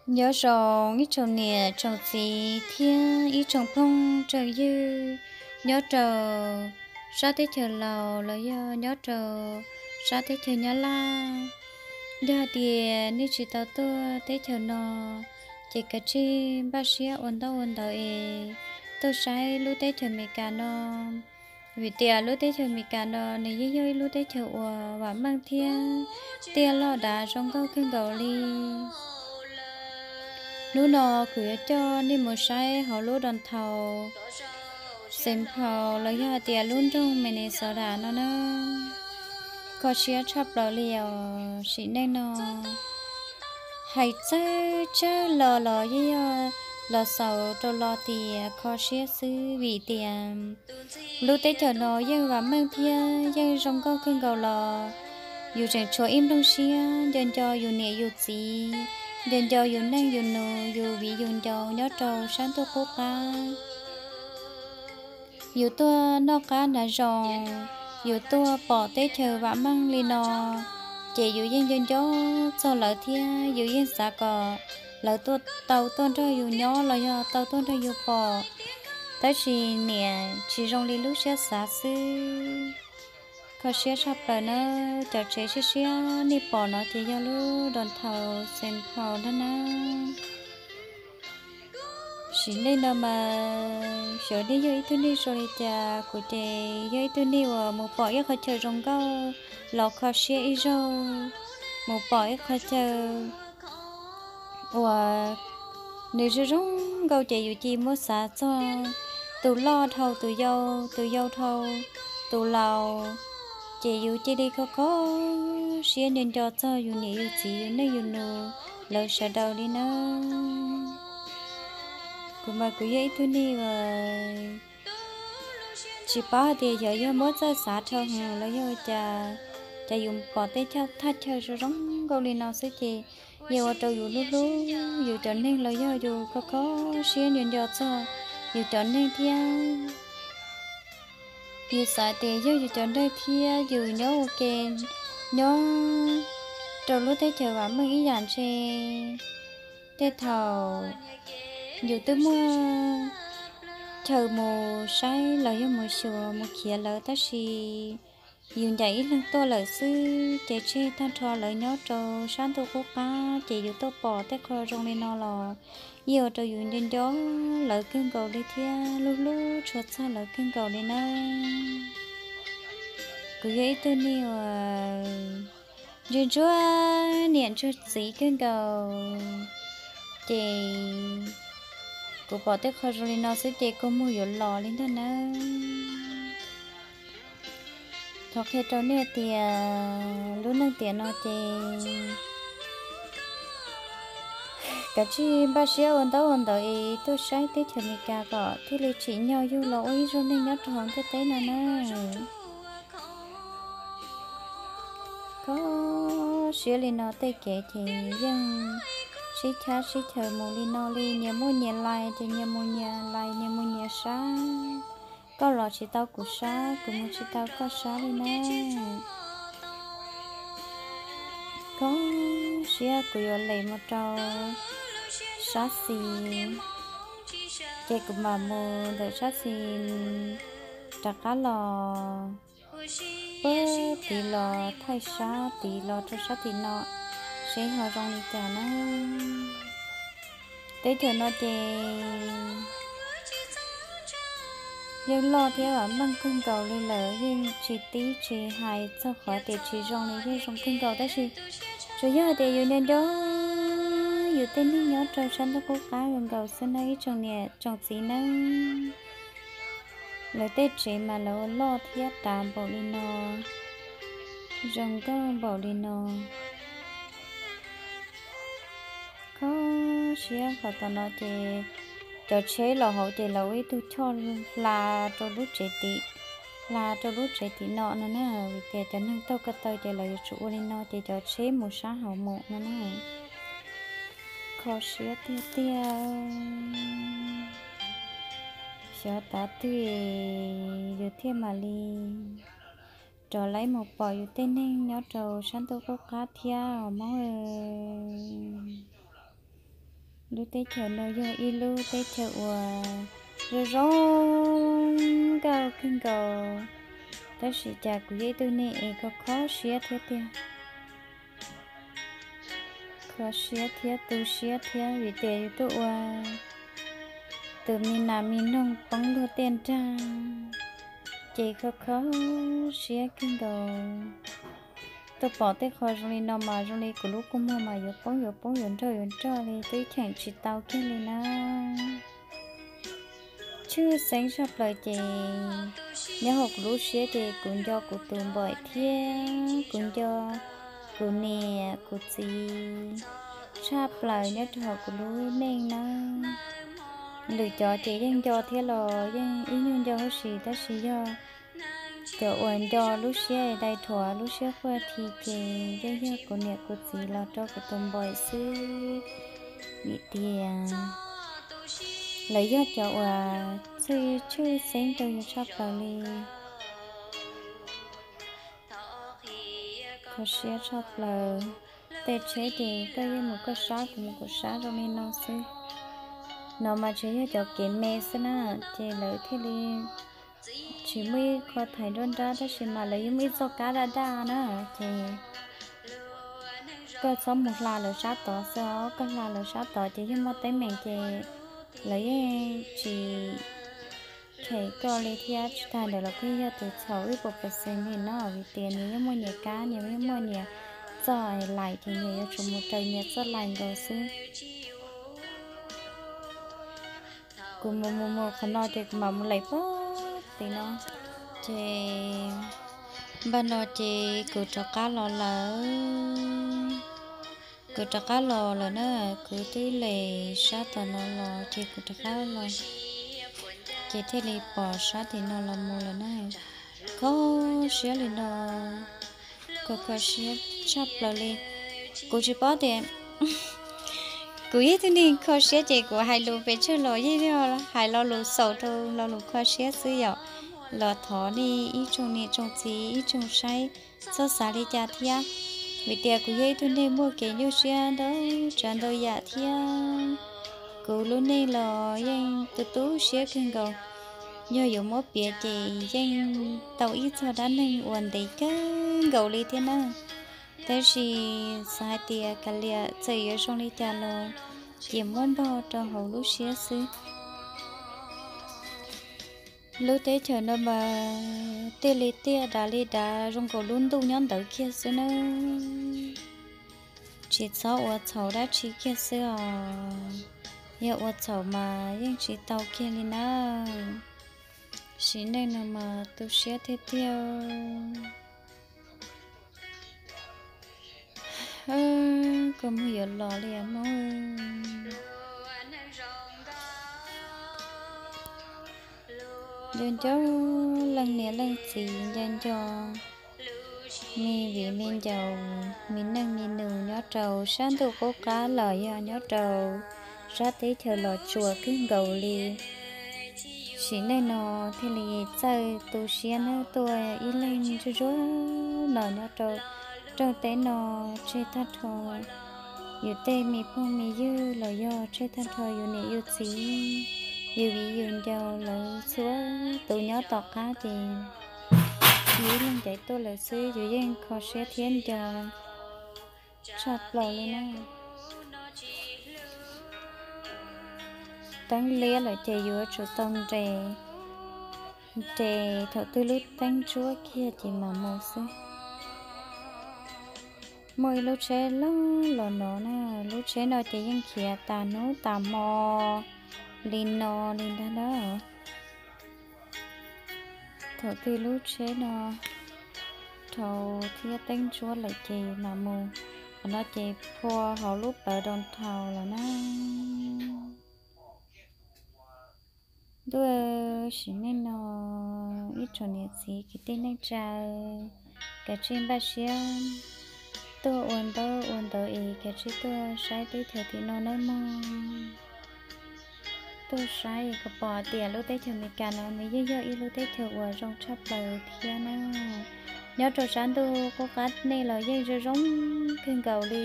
Nyob zoo ib tsoom niam tsoom txiv thiab ib tsoom phooj tsoom ywg nyob rau sab teb chaws Laus los yog nyob rau sab teb chaws Nyab Laj. Yog hais tias nej tsis tau tuaj teb chaws no, ces kav tsij npaj siab ua ntaub ua ntawv es tuaj saib lub teb chaws Amelikas no, vim tias lub teb chaws Amelikas no nws yeej yog ib lub teb chaws uas vam meej thiab tiaj loj dav zoo nkauj kawg nkaus li. Hnub no kuv yuav coj nej mus saib hauv lub downtown Saint Paul los yog hais tias lub nroog Minnesota no na. Kho siab tshaj plaws li os, sim neej no hais txawj txawj los los yeej yog los xaus rau los tias kho siab xwb vim tias lub teb chaws no yeej vam meej thiab yeej zoo nkauj kawg nkaus los yus tseem tshuav ib nplooj siab nco nco yus niam yus txiv, nco nco yus neej yus nus yus viv yus ncaus nyob rau sab ntuj qub qab. Yus tuaj noj qab hnav zoo, yus tuaj pom teb chaws vam meej li no, ces yus yeej nco nco txog lawv thiab yus yeej xav kom lawv tau tuaj nrog yus nyob los yog tau tuaj nrog yus pom, tab sis niam tsis zoo li lub siab xav xwb. Kho siab tshaj plaws na, cov tsev siab siab nej pom no ces yog lub downtown Saint Paul ntag na. Sim neej no mas xyov nej yog ib tug neeg zoo li cas, kuv ces yog ib tug neeg uas mus pom ib qhov chaw zoo nkauj los kho siab ib zaug, mus pom ib qhov chaw uas nws zoo zoo nkauj ces yus cia li muab xav txog tus loj dhau tus yau, tus yau dhau tus laus, ces yus cia li kho kho siab nco nco txog yus niam yus txiv yus neej yus nus lawv sawv daws li na. Kuv mas kuv yog ib tug neeg uas tsis paub hais tias xyov yog muab txawj xav dhau heev los yog cas, cas yus pom tej thaj chaw zoo zoo nkauj li no xwb ces yeej ua rau yus hlub hlub yus cov neeg los yog yus kho kho siab nco nco txog yus cov neeg thiab. Yus xav tias yog yus cov neeg thiab yus nyob ua ke nyob rau lub teb chaws vam meej ib yam ntshe tej thaum yus twb muaj chaw mus saib los yog mus xyuas mus khiav lawm tab sis yus ncaim ib leeg tuaj lawm xwb ces tseg tag nrho lawv nyob rau sab ntuj qub qab ces yus tuaj pom tej qho zoo li no los yeej ua rau yus nco nco lawv kawg nkaus li thiab hlub hlub tshua txog lawv kawg nkaus li na. Kuv yog ib tug neeg uas ntsuag ntsuag niam ntsuag txiv kawg nkaus ces kuv pom tej qho zoo li no xwb ces kua muag yuav los li ntag nawb. Thov qhia rau nej tias lub neej tiam no ces kav tsij npaj siab ua ntaub ua ntawv es tuaj saib teb chaws Amelikas kom thiaj li tsim nyog yug los ua ib zaug neeg nyob rau hauv ntiaj teb no na. Kho siab li no tej kev ces yeej sib chab sib chaws mus li no li, nyias muaj nyias lais ces nyias mus nyias lais nyias mus nyias sab. Koj los tsis tau kuv sab, kuv mus tsis tau koj sab li na. Kho siab kuv yuav lem mus rau sab xis, ces kuv mam mus ntawm sab xis rov qab los. Pab tiv los thaij sab tiv los rau sab tim no seb ho zoo li cas na. Teb chaws no ces yeej loj thiab vam meej kawg nkaus li lawm, yeej tsis tib tsis hais txog qhov tias tsis zoo li, yeej zoo kawg nkaus tab sis tsuas yog hais tias yus nco nco yus tej neeg nyob rau sab ntuj qub qab kawg nkaus xwb nawb ib tsoom niam tsoom txiv nawb. Lawv tej tsev mas lawv ua loj thiab dav npaum li no, zoo nkauj npaum li no. Kho siab qhov tom no ces cov tsheb los hauv ces lawv ua ib tug choj hla rau lub tsev tim, hla rau lub tsev tim no no na, vim tias cov neeg taug ko taw ces lawv yuav tsum ua li no ces cov tsheb mus sab hauv mus no na. Kho siab tiag tiag. Xyov tav twg yus thiaj mam li rov laiv mus pom yus tej neeg nyob rau sab ntuj qub qab thiab os Hmoob. Lub teb chaws no yog ib lub teb chaws uas zoo zoo nkauj kawg nkaus, tab sis cas kuv yog ib tug neeg es kho kho siab thiab tiag. Kho siab thiab tu siab thiab vim tias yus tuaj ua tus me nas me noog poob luag tiaj nrag, ces kho kho siab kawg nkaus. Tuaj pom tej qho zoo li no mas zoo li kuv lub kua muag mas yuav poob yuav poob yuav nrog yuav nrog li, twb cheem tsis tau kiag li na. Tshwj xeeb tshaj plaws ces nyob hauv kuv lub siab ces kuv nco kuv tus npaum thiab kuv nco kuv niam kuv txiv tshaj plaws nyob rau hauv kuv lub neej na. Lwm cov ces yeej nco thiab los yeej ib nyuag nco huv si, tab sis yog cov uas nco lub siab dai rhuav lub siab quaj thi ces yeej yog kuv niam kuv txiv los rau kuv tus npaum xwb. Vim tias lawv yog cov uas txhij tshwj xeeb rau yus tshaj plaws li. Kho siab tshaj plaws. Tej tsheb ces koj yeej mus koj sab, kuv mus kuv sab zoo li no xwb. No mas tseem yog cov kev me xwb na, ces lawv thiaj li tsis muaj ib qho thaiv nruab nrab, tab sis mas lawv yeej muaj ib txoj kab daj daj na, ces koj txhob mus hla lawv sab tod xwb os, koj hla lawv sab tod ces yeej muaj teeb meem ces lawv yeej tsis khem koj li thiab. Tsis tas ntawd los koj yog tus txhaum ib puas percent li no, vim tias nws yeej muaj nyias kab, nws yeej muaj nyias txoj lais, ces nyias yuav tsum mus raws nyias txoj lais nkaus xwb. Kuv mus mus mus qhov no ces kuv mam mus laim pog tim no, ces npaj no ces kuv rov qab los lawm. Kuv rov qab los lawm na, kuv twb laim sab tom no los ces kuv rov qab los, ces thiaj li pom sab tim no los mus lawm na. Kho siab li no, kho kho siab tshaj plaws li. Kuv tsis paub tias kuv yog ib tug neeg kho siab ces kuv hais lus pes tsawg los yeej hais lo lus xaus rau lo lus kho siab xwb yom. Los thov nej ib tsoom niam tsoom txiv ib tsoom saib txhob xav li cas thiab, vim tias kuv yog ib tug neeg muaj kev nyuaj siab ntau tsav ntau yam thiab. Kuv lub neej los yeej tu tu siab kawg nkaus, yog yuav muab piav ces yeej tau ib txog dab neeg uas ntev kawg nkaus li thiab na. Tab sis xav hais tias kav liam txawm yuav zoo li cas los cia muab npog rau hauv lub siab xwb. Lub teb chaws no mas tiaj li tiaj, dav li dav, zoo nkaus lub ntuj nyob ntawd kiag xwb nawb. Tsis txhob ua txhaum dab tsi kiag xwb os. Yog ua txhaum mas yeej tsis tau kiag li na. Sim neej no mas tu siab tiag tiag. Koj muag yuav los li os Hmoob. Nco nco leej niam leej txiv, nco nco me viv me ncaus, me neej me nus nyob rau sab ntuj qub qab los yog nyob rau sab teb chaws Los Tsuas kawg nkaus li. Sim neej no thiaj li txawj tu siab nawb, tuaj ib leeg ntsuag ntsuag no nyob rau rooj teb no, tseg tag nrho yus tej me phooj me ywg los yog tseg tag nrho yus niam yus txiv, yus viv yus ncaus lawv txhua tus nyob tom qab ces yus ib leeg ncaim tuaj lawm xwb, yus yeej kho siab thiab nco tshaj plaws li na. Teeb liab lawm ces yuav tsum tau nres, nres thaum twg lub teeb ntsuab kiag ces mam mus xwb. Muaj ib lub tsheb loj los no na, lub tsheb no ces yeej khiav tas hnub tas hmo li no li ntag na. Thaum twg lub tsheb no dhau thiab teeb ntsuab lawm ces mam mus. Qhov no ces phua hauv lub plawv downtown lawm na. Ntuj, sim neej no ib tsoom niam txiv kwv tij neej tsa, kav tsij npaj siab tuaj ua ntaub ua ntawv es kav tsij tuaj saib teb chaws tim no nawb mog. Tuaj saib kom pom tias lub teb chaws Amelikas no nws yeej yog ib lub teb chaws uas zoo tshaj plaws thiab na. Nyob rau sab ntuj qub qab nej los yeej zoo zoo kawg nkaus li.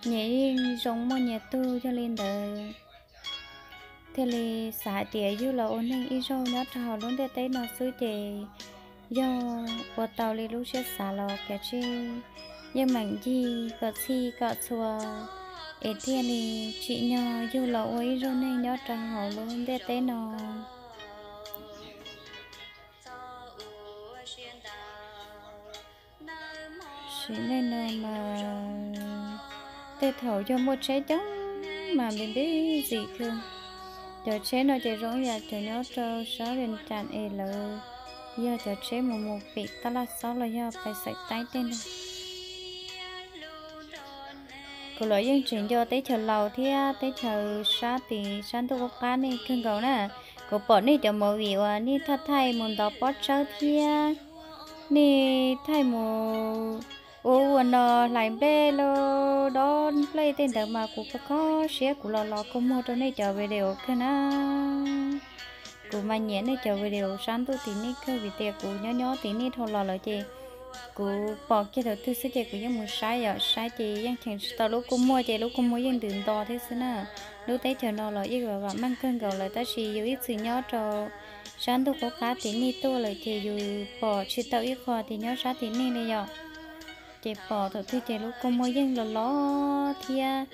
nyias yeej zoo muaj nyias tug, yog li ntawd thiaj li xav hais tias yug los ua neeg ib zaug nyob rau hauv lub ntiaj teb no xwb ces yog ua tau li lub siab xav los kav tsij yeej meem ncig kom txhij kom txhua es thiaj li tsim nyog yug los ua ib zaug neeg nyob rau hauv lub ntiaj teb no. Sim neej no mas tej thaum yog muaj tsheb coob mas npis npib zim kawg. Cov tsheb no ces zoo yam cov nyob rau sab Vias Cas es lawv yog cov tsheb mus mus pem taj laj xob los yog pais xaim taib tej ntag. Kuv los yeej tseem nco teb chaws Laus thiab teb chaws sab tid sab ntuj qub qab nej kawg nkaus na. Kuv pom nej cov movie uas nej thaij thaij mus ntov pob tsawb thiab nej thaij mus ua ua no hlais nplej los dob nplej tej ntawd mas kuv kho kho siab kuv los los kua muag rau nej cov video kawg na. Kuv mas nyiam nej cov video sab ntuj tim nej kawg vim tias kuv nyob nyob tim nej dhau los lawm ces kuv pom kiag thaum twg xwb ces kuv yeej mus saib yom, saib ces yeej cheem tsis tau lub kua muag ces lub kua muag yeej ntws nto thiab xwb na. Lub teb chaws no los yeej vam meej kawg nkaus lawm tab sis yus ib txwm nyob rau sab ntuj qub qab tim nej tuaj lawm ces yus pom tsis tau ib qho tias nyob sab tim nej li yom. Ces pom thaum twg ces lub kua muag yeej los los thiab.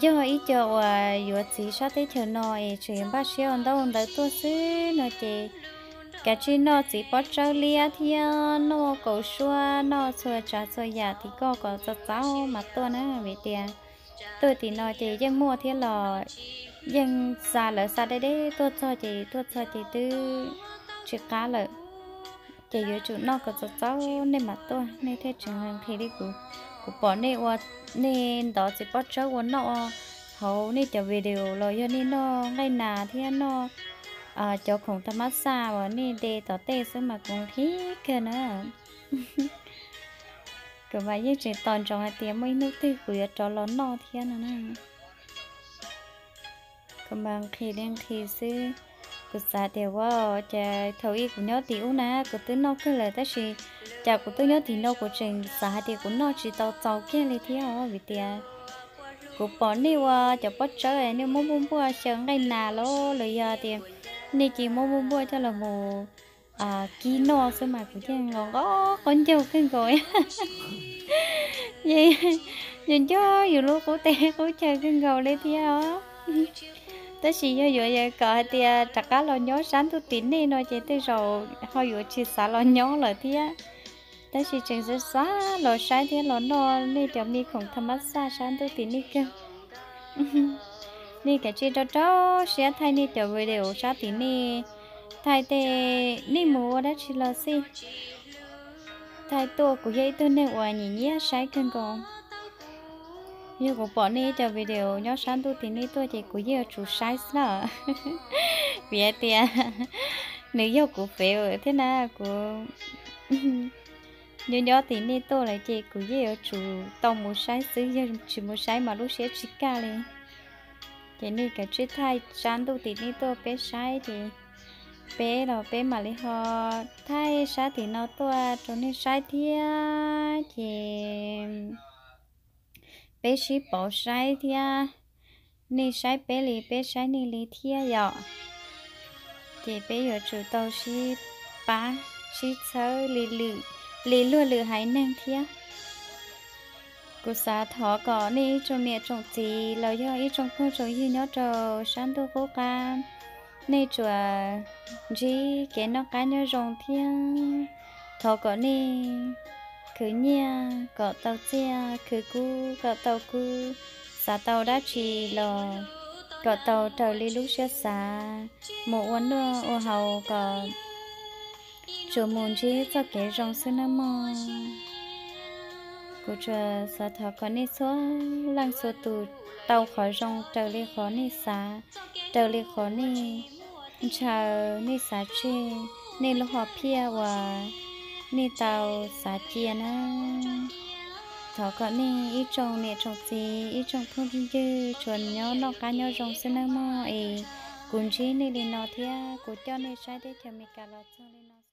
Yog ib co uas yuav txiv sab teb chaws no es tseem yuav npaj siab ua ntaub ua ntawv tuaj xwb no ces kav tsij noj txiv pob tsawb liab thiab noj kaus suab noj txhua tsav txhua yam tim koj kom txaus txaus mas tuaj na vim tias tuaj tim no ces yeej muaj thiab los yeej xa lawv xa deb deb tuaj txog ces tuaj txog ces twb tsis qab lawm. Ces yuav tsum noj kom txaus txaus nej mam tuaj nej thiaj tseem nqhis li kuv. Kuv pom nej ua, nej ntov txiv pob tsawb ua noj hauv nej cov video los yog nej noj nqaij nas thiab noj cov khoom tas mab xaj uas nej de tom tej xwb mas kuv nqhis kawg na. Kuv mas yeej tseem tos ntsoov hais tias muaj ib hnub twg kuv yuav rov los noj thiab no na. Kuv mas nqhis li nqhis xwb. Kuv xav tias ua cas thaum ub kuv nyob tim ub na kuv twb noj kawg lawm tab sis cas kuv twb nyob tim no kuv tseem xav hais tias kuv noj tsis tau txaus kiag li thiab os vim tias kuv pom nej ua cov pob tsawb nej muab npuaj npuaj xyaw nqaij nas los los yog tias nej cia muab npuaj npuaj coj los mus kib noj xwb mas kuv thiaj nqos nqos qaub ncaug kawg nkaus. Nco nco yus lub qub teb qub chaw kawg nkaus li thiab os. Tab sis yog yuav kom hais tias rov qab los nyob sab ntuj tim nej no ces tej zaum ho yuav tsis xav los nyob lawm thiab. Tab sis tseem xav xav los saib thiab los noj nej cov me khoom tas mab xaj sab ntuj tim nej kawg. Nej kav tsij rau rau siab thaij nej cov video sab tim nej, thaij tej nej mus ua dab tsi los xij, thaij tuaj. Kuv yog ib tug neeg uas nyiam nyiam saib kawg nkaus. Yog kuv pom nej cov video nyob sab ntuj tim nej tuaj ces kuv yeej yuav tsum saib xwb na. Vim hais tias nws yog kuv fev thiab na, kuv nyob nyob tim nej tuaj lawm ces kuv yeej yuav tsum tau mus saib xwb, yog tsis mus saib mas lub siab tsis kaj li. Ces nej kav tsij thaij sab ntuj tim nej tuaj peb saib ces peb los peb mam li ho thaij sab tim no tuaj rau nej saib thiab ces peb sib pauv saib thiab, nej saib peb li peb saib nej li thiab yom. Ces peb yuav tsum tau sib pab sib txhawb li luag lwm haiv neeg thiab. Kuv xav thov kom nej ib tsoom niam tsoom txiv los yog ib tsoom phooj tsoom ywg nyob rau sab ntuj qub qab, nej tsuas ntsib kev noj qab nyob zoo thiab thov kom nej khwv nyiaj kom tau txiaj, khwv kub kom tau kub, xav tau dab tsi los kom tau raws li lub siab xav, mus ua noj ua haus kom tsuas mus ntsib txoj kev zoo xwb nawb mog. Kuv tsuas xav thov kom nej txhua leej txhua tus tau qhov zoo raws li qhov nej xav, raws li qhov nej ntshaw, nej xav tseg, nej lub hom phiaj uas nej tau xav cia nawb. Thov kom nej ib tsoom niam tsoom txiv ib tsoom phooj ywg tsuas nyob noj qab nyob zoo xwb nawb mog es kuv ntsib nej li no thiab kuv coj nej saib teb chaws Amelikas los txog li no.